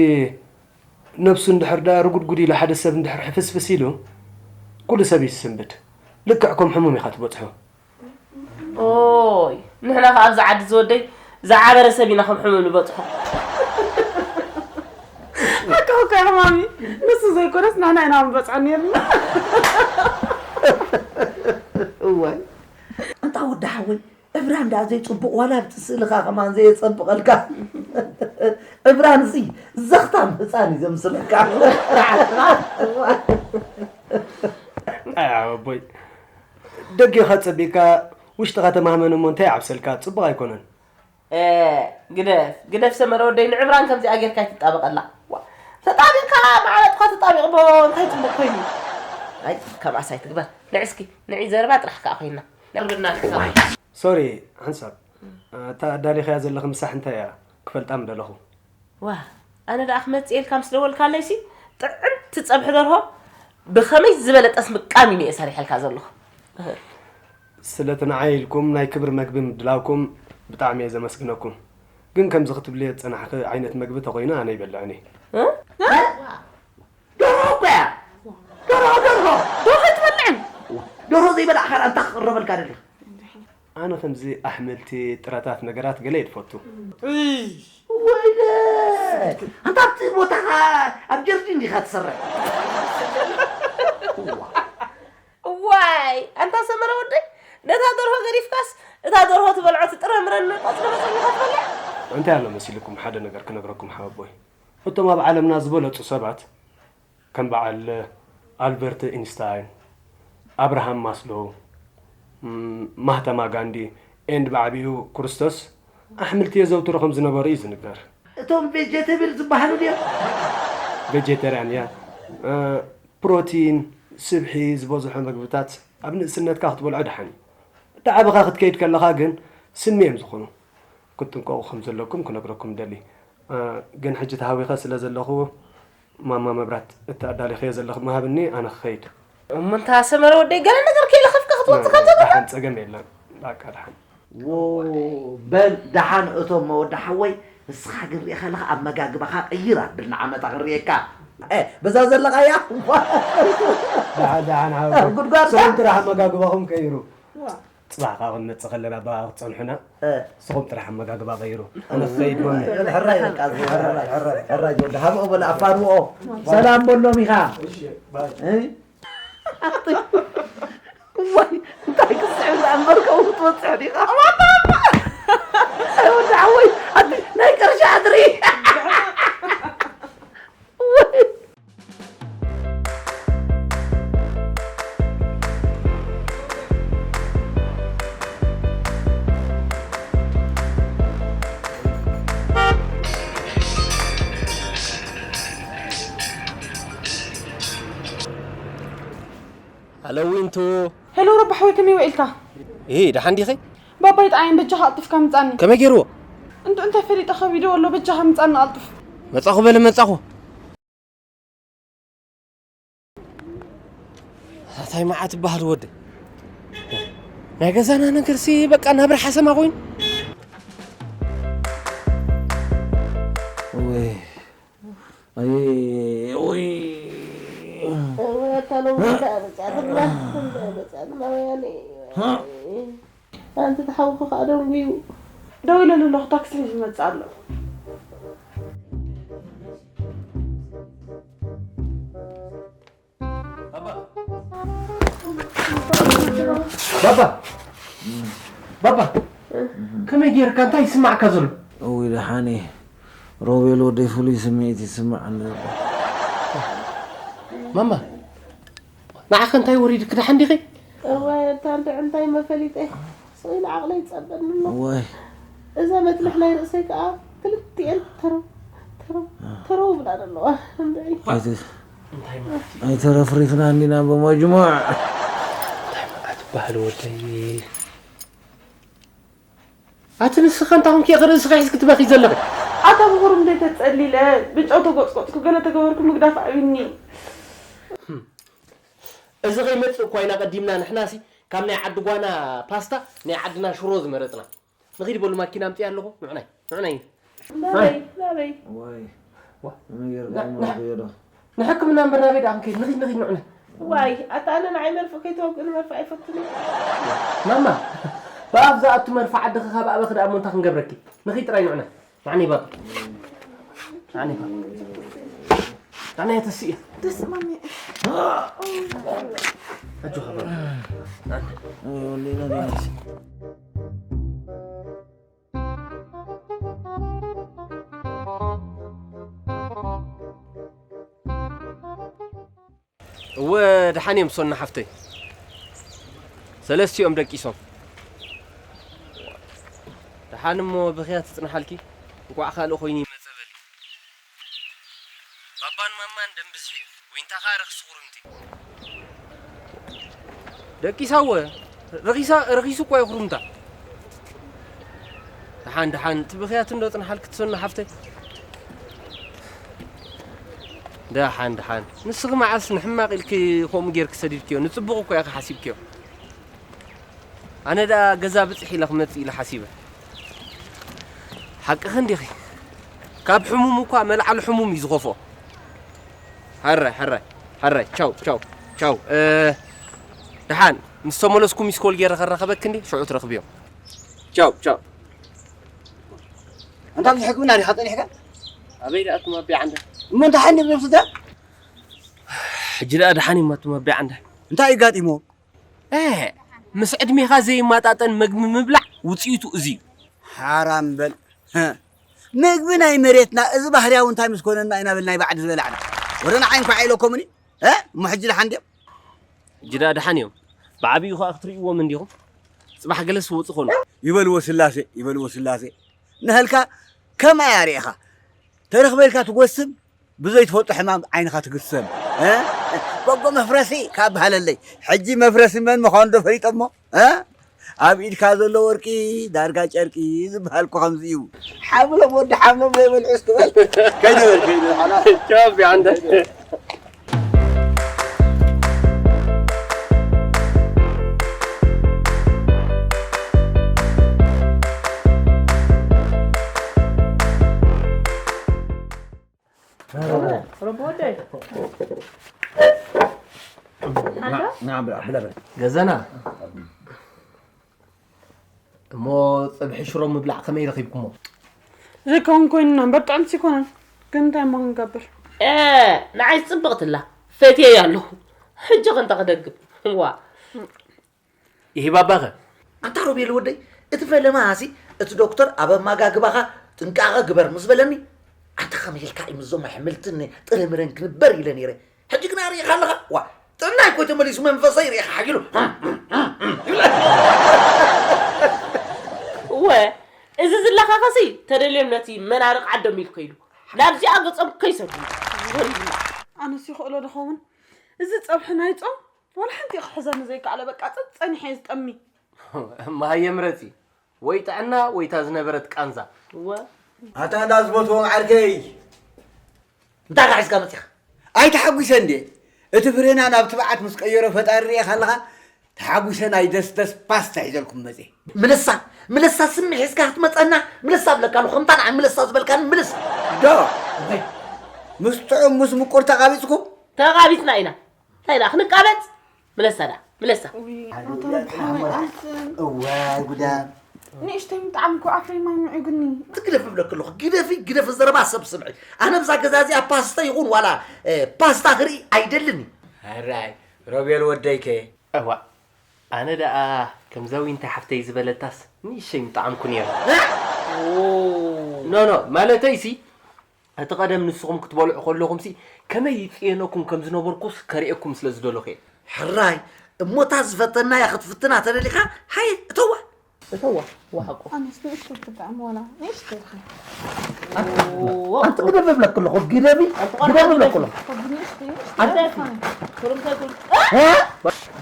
ነብሱ እንድሕር ደኣ ርጉድጉድ ኢሉ ሓደ ሰብ እንድሕር ሕፍስፍስ ኢሉ ኩሉ ሰብ እዩ ዝስንብድ። ልክዕ ከም ሕሙም ኢኻ ትበጽሖ። ኦይ ንሕና ከኣ ኣብዚ ዓዲ ዝወደይ ዝዓበረ ሰብ ኢና ከም ሕሙም ንበጽሖ። ሓቅኺ እኮ ኢኺ ማሚ ንሱ ዘይኮነስ ንሕና ኢና ንበጽሖ ኔርና። እዋይ ኣንታ ወዲ ሓወይ እብራን ደኣ ዘይጽቡቕ ዋላ ኣብቲ ስእልኻ ከማን ዘየጸብቐልካ እብራን እዚ ዘኽታም ህፃን እዩ ዘምስለካ ኣይ ኣቦይ ደጌኻ ጸቢቕካ ውሽጥኻ ተማህመን እሞ እንታይ ይዓብሰልካ ጽቡቕ ኣይኮነን ግደፍ ግደፍ ሰመረ ወደይ ንዕብራን ከምዚኣ ጌርካ ኣይትጣበቐላ ተጣቢቕካ ማዕበጥኳ ተጣቢቕ ሞ እንታይ ጽቡቕ ኮይኑ ኣይ ከምኣስ ኣይትግበር ንዕስኪ ንዒ ዘረባ ጥራሕ ከኣ ኮይና ንዕብርና ንሕሳብ sorry ሓንሳብ እታ ኣዳሊኽያ ዘለኺ ምሳሕ እንታይ እያ ክፈልጣ ምደለኹ። ዋእ ኣነ ደኣ ክመጽእ ኢልካ ምስ ደወልካለይሲ ጥዕምቲ ጸብሒ ደርሆ ብኸመይ ዝበለ ጠስሚ ቃሚም እየ ሰሪሐልካ ዘለኹ። እህ። ስለቲ ንዓይ ኢልኩም ናይ ክብሪ መግቢ ምድላውኩም ብጣዕሚ እየ ዘመስግነኩም። ግን ከምዚ ክትብልዮ ዝጸናሕኺ ዓይነት መግቢ ተኾይኑ ኣነ ይበልዕን እየ። እህ? ደርሆ እኮ እያ ደርሆ ደርሆ ደርሆ ኣይትበልዕን ደርሆ ዘይበላዕካ ደኣ እንታይ ክቕረበልካ ደሊኻ ኣነ ከምዚ ኣሕምልቲ ጥረታት ነገራት ገለ እየ ዝፈቱ ወይለ ኣንታ ኣብቲ ቦታኻ ኣብ ጀርዲን ዲኻ ትሰርሕ ዋይ ኣንታ ሰመረ ወደይ ነታ ደርሆ ገዲፍካስ እታ ደርሆ ትበልዖ ትጥረምረኒ ቆፅሊ መፀሚኻ ትበልዕ እንታይ ኣሎ መሲልኩም ሓደ ነገር ክነግረኩም ሓወቦይ እቶም ኣብ ዓለምና ዝበለፁ ሰባት ከም በዓል ኣልበርት ኢንስታይን፣ ኣብርሃም ማስሎው፣ ም፣ ማህተማ ጋንዲ፣ ኤንድ ብዓቢኡ ክርስቶስ ኣሕምልቲ የዘውትሩ ከም ዝነበሩ እዩ ዝንገር። እቶም ቬጀተብል ዝበሃሉ ድዮም? ቬጀተርያን እያ። እ፣ ፕሮቲን፣ ስብሒ ዝበዝሖ መግብታት ኣብ ንእስነትካ ክትበልዖ ደሓን እዩ። ዳዕብኻ ክትከይድ ከለኻ ግን ስሚ እዮም ዝኾኑ። ክትጥንቀቑ ከም ዘለኩም ክነግረኩም እደሊ። እ፣ ግን ሕጂ ተሃዊኸ ስለ ዘለኹ፣ ማማ መብራት፣ እቲ ኣዳሊኽዮ ዘለኺ ምሃብኒ፣ ኣነ ክኸይድ። እሞ እንታ ሰመረ ወደይ፣ ገለ ነገር ከይለኸፍካ ክትወጽእ እ፣ ከም ዘለኻ? ደሓን፣ ጸገም የለን። በቃ፣ ደሓን። ዎ፣ በል ደሓን እቶም ወዲ ሓወይ፣ ንስኻ ግን ሪእኻ ኣለኻ ኣመጋግባኻ ቀይር ኣብል ንዓመታ ክርእየካ። እ፣ በዛ ዘለኻያ? ደሓን፣ ደሓን፣ ሓወይ። ጉድጓድ ስኹም ጥራሕ ኣመጋግባኹም ቀይሩ። ዋ። ጽባሕ ካብ ክንመጽእ ከለና ብኣኻ ክትጸንሑና፣ እ። ስኹም ጥራሕ ኣመጋግባ ቀይሩ። ኣነ ክኸይድ ሎሚ። ሕራይ በቃ፣ ሕራይ፣ ሕራይ፣ ሕራይ፣ ወዲ ሃብኦ በለ ኣፋንዎ። ሰላም በሎም ኢኻ። እሺ፣ ባይ። እ? ዋይ፣ እንታይ ክስዕብ ደኣ እምበር፣ ከምኡ ክትበጽሕ ዲኻ? ኣይ፣ ወዲ ሓወይ፣ ኣቲ ናይ ቅርሺ ኣድሪ። ዋይ። ሃሎ ዊንቱ። ሄሎ ረባሕ፣ ወይ ከመይ ውዒልካ? እ፣ ደሓን ዲኺ? ባባይ ጠዓየን፣ በጃኻ ኣልጥፍካ ምጻኒ። ከመይ ገይርዎ? እንቱ እንታይ ፈሊጠ ከቢድዎ ኣሎ፣ በጃኻ ምጻኒ ኣልጥፍ። መጻኹ በለ፣ መጻኹ። ኣታ እንታይ መዓት ትበሃል ወዲ። ናይ ገዛና ነገርሲ በቃ ናብራ ሓሰማ ኮይኑ። ወይ፣ ኣይ፣ ወይ። እወ፣ ኣታ ሎሚ እንታይ በጻ፣ ትብላ፣ እንታይ በጻ፣ ትብላ፣ ወያኔ። ኣንቲ ተሓውኹ ከኣ ደንጉዩ። ደው ኢለ ኣለኹ፣ ታክሲ ሒዙ ይመጽእ ኣሎ። ባባ! ባባ! ከመይ ጌርካ? እንታይ ይስማዕካ ዘሎ? እውይ፣ ደሓን እየ። ሮቤል ወደይ ፍሉይ ስምዒት ይስምዓኒ ዘሎ። ማማ፣ ንዓኸ እንታይ ወሪድክ? ደሓን ዲኺ? እዋይ፣ ኣታ እንድዒ እንታይ መፈሊጠ? ስቕ ኢለ ዓቕለይ ይጸበኒ ኣሎ። እዋይ። እዛ መጥልሕ ናይ ርእሰይ ከኣ ክልቲኤን ተረው፣ ተረው፣ ተረው ይብላ ዘለዋ። እንድዒ። ኣይቲ-፣ እንታይ ማለት እዩ? ኣይተረፍሪፍና እንዲና ብመጅሙዕ። እንታይ መዓት በሃል ወደይ። ኣቲ ንስኺ እንታይ ኮንኪ ኢኺ ርእስኺ ሒዝኪ ትበኽዪ ዘለኺ? ኣታ ብኹሩም ደይ ተጸሊለ፣ ብጨው ተጎጽጎጽኩ፣ ገለ ተገበርኩ ምግዳፍ ኣብዩኒ። እዚ ከይመጽእ እኳ ኢና ቀዲምና ንሕናሲ ካብ ናይ ዓዲ ጓና ፓስታ ናይ ዓድና ሽሮ ዝመረጽና። ንኺድ በሉ ማኪና ኣምጽእ ኣለኹ። ንዑናይ፣ ንዑናይ። ናበይ፣ ናበይ? ወይ። ዋ። ነገር ና-፣ ና-፣ ጋር ዶ? ንሕክምና እምበር ናበይ ደኣ ክንከይድ? ንኺድ፣ ንኺድ፣ ንዑናይ። ዋይ፣ ኣታ ኣነ ንዓይ መርፍእ ከይተወግእኒ መርፍእ ኣይፈቱን እየ። ማማ፣ ብኣፍ ዝኣቱ መርፍእ ዓድኺ ካብ ኣበኺ ደኣ እሞ እንታይ ክንገብረኪ? ንኺድ ጥራይ ንዑናይ። ናዕኒ ባባ። ናዕኒ ባባ። ናዕኒ ተስኢ። ደስ ማሚ። ኣጆኻ ባባ። ናዕኒ። እወ፣ ደሓን እዮም ሶና ሓፍተይ። ሰለስቲኦም ደቂሶም። ደሓን እሞ ብኽያ ትጽንሓልኪ። እንቋዕ ካልእ ኮይኑ ይመጸ በሊ። ባባን ማማን ደም ብዝሒ እዩ። ዊንታ ኸኣ ረኽሲ ኹርምቲ። ደቂሳ እወ፣ ረኺሳ፣ ረኺሱ እኳ እዩ ኹርምታ። ደሓን፣ ደሓን፣ እቲ ብኽያት እንዶ ጽንሓልኪ ትሰኑ ሓፍተይ። ደሓን፣ ደሓን። ንስኺ መዓስ ንሕማቕ ኢልኪ ከምኡ ጌርኪ ሰዲድክዮ? ንጽቡቕ እኮ ኢኺ ሓሲብክዮ። ኣነ ደኣ ገዛ ብጽሕ ኢለ ክመጽእ ኢለ ሓሲበ። ሓቅኺ እንዲኺ። ካብ ሕሙም እኳ መልዓሊ ሕሙም እዩ ዝኸፍኦ። ሕራይ፣ ሕራይ፣ ሕራይ። ቻው፣ ቻው፣ ቻው። እ፣ ደሓን፣ ምስ ተመለስኩ ሚስ ኮል ጌረ ከራኸበኪ እንዲ፣ ሽዑ ትረኽብዮ። ቻው፣ ቻው። ኣንታ ኣብዚ ሕክምና ዲኻ ጸኒሕካ? ኣበይ ደኣ ትመብያ ዓንደ? እሞ እንታይ ሓንዲም ነብስታ? ሕጂ ደኣ ደሓን እዩማ ትመብያ ዓንደ። እንታይ እዩ ጋጢሞ? እ፣ ምስ ዕድሜኻ ዘይማጣጠን መግቢ ምብላዕ ውጽኢቱ እዚ እዩ። ሓራም በል። ህ። ምግቢ ናይ መሬትና፣ እዚ ባህርያዊ እንታይ ምስ ኮነና ኢና በል ናይ ባዕዲ ዝበላዕና። ወረ ንዓይ እንኳዕ ኢለኮምኒ። እ? እሞ ሕጂ ደሓን ድዮም? ሕጂ ደኣ ደሓን እዮም። ብዓብዩ ኸዓ ክትርእይዎም እንዲኹም። ጽባሕ ገለስ ወጽእ ኾኑ። ይበልዎ ስላሴ፣ ይበልዎ ስላሴ። ንህልካ ከማይ ኣርእኻ። ተረኽበልካ ትጎስም፣ ብዘይ ትፈልጦ ሕማም ዓይንኻ ትግሰም። እ? በጎ መፍረሲ ካብ በሃለለይ። ሕጂ መፍረሲ መን ምዃኑ ዶ ፈሊጦሞ? እ? ኣብ ኢድካ ዘሎ ወርቂ ዳርጋ ጨርቂ ዝበሃል እኮ ከምዚ እዩ። ሓምሎም ወዲ ሓምሎም ዘይበልዑስ ትበል። ከይደ በል፣ ከይደ በል፣ ሓላ። ቻው፣ ቢዓንተ። ረቦደይ። ገዛና እሞ፣ ጸብሒ ሽሮ ምብላዕ ከመይ ረኺብኩሞ? ዘይከውን ኮይንና እምበር ጥዕምቲ ኣይኮነን። ግን እንታይ እሞ ክንገብር? ኤ፣ ንዓይ ጽብቕትላ ፈትየያ ኣለኹ። ሕጂ ከ እንታይ ክደግም? ዋ። ይሂብ ኣባኸ? ኣንታ ሮቤል ወደይ፣ እቲ ፈለማ ሃሲ፣ እቲ ዶክተር ኣብ ኣመጋግባኻ ጥንቃቐ ግበር ምስ በለኒ፣ ኣንታ ከመይ ኢልካ እዩ ምስዞም ኣሕምልትን ጥረምረን ክንበር ኢለ ነይረ። ሕጂ ግና ርኢኻ ኣለኻ። ዋ፣ ጥዕናይ እኮ ተመሊሱ መንፈሰይ ርኢኻ ሓጊሉ። እወ፣ እዚ ዝለኻኸሲ ተደልዮም ነቲ መናርቕ ዓዶም ኢሉ ከይዱ። ናብዚኣ ገጾም ከይሰዱ። ኣነስ ይኽእሎ ዶ ኸውን? እዚ ጸብሒ ናይ ጾም ዋላ ሓንቲ ክሕዘኒ ዘይከኣለ፣ በቃ ጸ-፣ ጸኒሐ እየ ዝጠሚ። እማ ሃየ ምረጺ፣ ወይ ጥዕና ወይ እታ ዝነበረት ቃንዛ። እወ። ኣታ እንዳ ዝፈትዎም ዓርከይ፣ እንታይ ኢኻ ሒዝካ መጺኻ? ኣይተሓጒሰ እንዴ? እቲ ፍሬና ናብ ትብዓት ምስ ቀየሮ ፈጣሪ ርኢኻ ኣለኻ? ተሓጒሰ ናይ ደስደስ ፓስታ ሒዘልኩም መጺኤ። ምልሳ፣ ምልሳ ስሚ ሒዝካ ክትመጸና፣ ምልሳ እብለካ ኣለኹ። ከምታ ንዓይ ምልሳ ዝበልካኒ ምልስ። ዶ? ምስ ጥዑም ምስ ምቁር ተቓቢጽኩም? ተቓቢጽና ኢና። እንታይ ደኣ ክንቃበጽ? ምለሳ ደኣ፣ ምለሳ። ውይ፣ ኣታ ረብሓ፣ ኣይኣስን። እዋይ ጉዳም። ንእሽተይ ምጥዓም እኮ ኣፈይ ማይ ምዒጉኒ። ትግደፊ እብለኪ ኣለኹ፣ ግደፊ፣ ግደፊ ዘረባ ሰብ ስምዒ። ኣነ ብዛ ገዛ እዚኣ ፓስታ ይኹን ዋላ፣ እ፣ ፓስታ ክርኢ ኣይደልን እዩ። ሕራይ፣ ሮቤል ወደይ ከ? እዋ፣ ኣነ ደኣ ከምዛ ዊንታ ሓፍተይ ዝበለታስ ንእሽተይ ምጠዓምኩ ነይረ። እ? ኖ፣ ኖ፣ ማለተይሲ፣ እቲ ቀደም ንስኹም ክትበልዑ ከለኹምሲ ከመይ ይጽየነኩም ከም ዝነበርኩስ ከርእየኩም ስለ ዝደለኹ እየ። ሕራይ፣ እሞታ ዝፈተናያ ክትፍትና ተደሊኻ፣ ሃየ፣ እተዋ። እተዋ፣ ወሓቆ። ኣነስ ንእሽቶ ትጥዕም ዋላ፣ ንእሽቶ ኢኻ። ኣንቲ ግደፍ እብለኪ ኣለኹ፣ ግደፊ፣ ኣንቲ ቆልዓ ግደፊ እብለኪ ግደፊ። ኣለኹ። ንእሽቶ፣ ንእሽቶ ኣንቲ ኢኻ። ትሩምታይ ትሩም-፣ እ?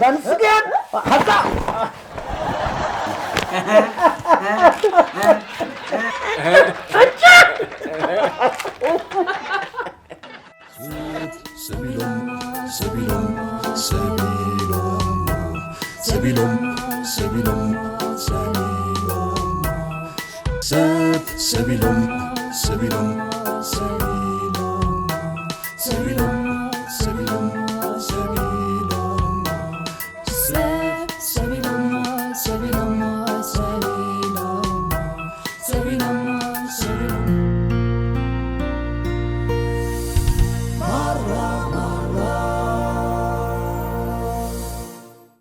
ባንስጌን፣ ሓዛ። ሰቢሎም፣ ሰቢሎም፣ ሰቢሎም፣ ሰቢሎም፣ ሰቢሎም፣ ሰቢሎም፣ ሰብ ሰቢሎም፣ ሰቢሎም፣ ሰቢሎም።